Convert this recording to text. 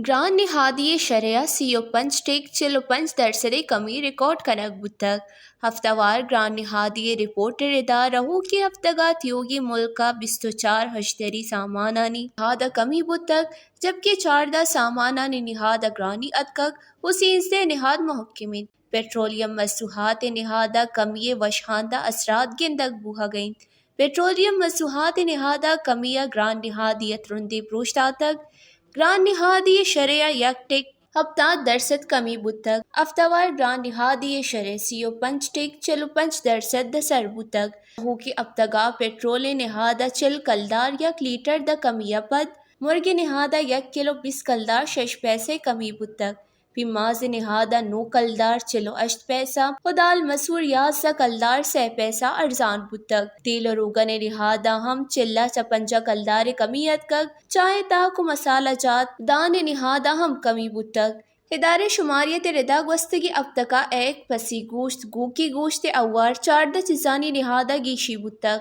گران نہادی ءِ شرح ءَ سی و پنچ ٹیک چل و پنچ درسد ءِ کمی ریکارڈ کنگ بوتگ۔ ہفتہ وار گران نہادی ءِ رپورٹ ءِ ردا رہوکیں ہفتگ ءَ تیوگیں ملک ءَ بیست و چار اشتری سامانانی نہاد ءَ کمی بوتگ، جبکہ چاردہ سامانانی نہاد ءَ گرانی اتکگ و سیزدہ نہاد محکم انت۔ پٹرولیم مصنوعات ءِ نہاد ءَ کمی ءِ وشہاندہ اثرات گندگ بوہگ ءَ انت۔ پٹرولیم مصنوعات ءِ نہاد ءَ کمی ءَ گران نہادی ءَ ترندیں پروش داتگ۔ گران نہادی ءِ شرح ءَ یک ٹک ہپتاد درسد کمی بوتگ۔ ہفتہ وار گران نہادی ءِ شرح سی و پنچ ٹک چل و پنچ درسد ءَ سر بوتگ۔ رہوکیں ہپتگ ءَ پٹرول ءِ نہاد ءَ چل کلدار یک لیٹر داں کمی ءَ پد مرگ ءِ نہاد ءَ یک کلو بیست کلدار شش پیسہ کمی بوتگ۔ پیماز ءِ نہاد ءَ نو کلدار چل و ہشت پیسہ و دال مسور یازدہ کلدار سئے پیسہ ارزان بوتگ۔ تیل و روگن ءِ نہاد ءَ ہم چل ءَ چہ پنجاہ کلدار ءِ کمی اتکگ۔ چاہ ءِ تاک و مسالہ جات دان ءِ نہاد ءَ ہم کمی بوتگ۔ ادارہ شماریت ءِ ردا گوستگیں ہپتگ ءَ ایگ، پسی گوشت، گوکی گوشت ءِ ہوار چاردہ چیزانی نہاد ءَ گیشی بوتگ۔